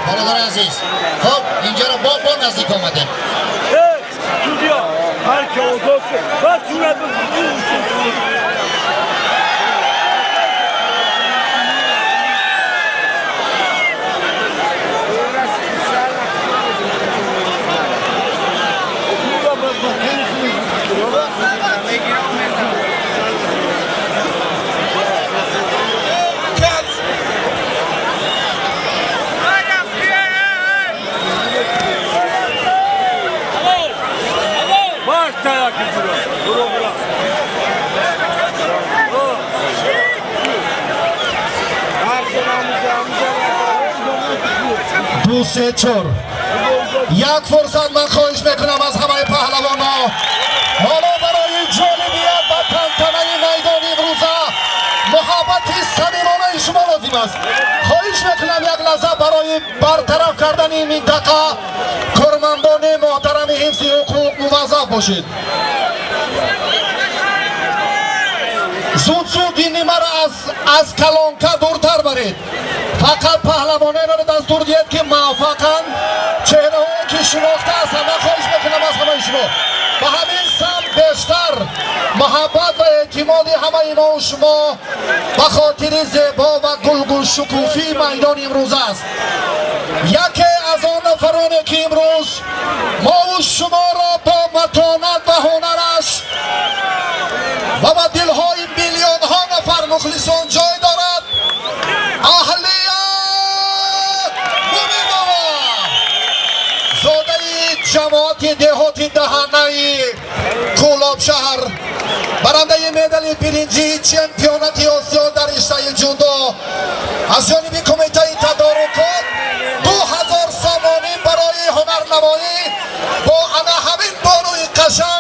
Бародари азиз, хуб, инҷаро бо наздик омадем. Ду, се, чор. Як фурсат ман хоҳиш мекунам аз ҳамаи паҳлавонҳо, ҳоло барои ҷолибият ба тантанаи майдони имрӯза муҳаббати самимонаи шумо лозим аст. Хоҳиш мекунам, як лаҳза барои бартараф кардани ин минтақа кормандони муҳтарами ҳифзи ҳуқуқ муваззаф бошед. Зуд зуд ин нимаро аз калонка дуртар баред. Фақат паҳлавонеро дастур диҳед, ки муваффақанд, чеҳраҳое ки шинохта ҳастанд. Ман хоҳиш мекунам аз ҳамаи шумо ба ҳамин самт бештар муҳаббат ва эътимоди ҳамаи мо шумо ба хотири зебо ва гулгулшукуфии майдони имрӯз аст. Яке аз он нафароне, ки имрӯз мову шуморо бо матонат ва ҳунараш ва ба дилҳои миллионҳо нафар мухлисон ҷой дорад, Аҳлия Муминова, зодаи ҷамоати деҳоти Даҳанаи Кӯлоб шаҳр, барандаи медали биринҷии чемпионати Осиё дар риштаи ҷудо аз ҷониби Кумитаи Қашанг.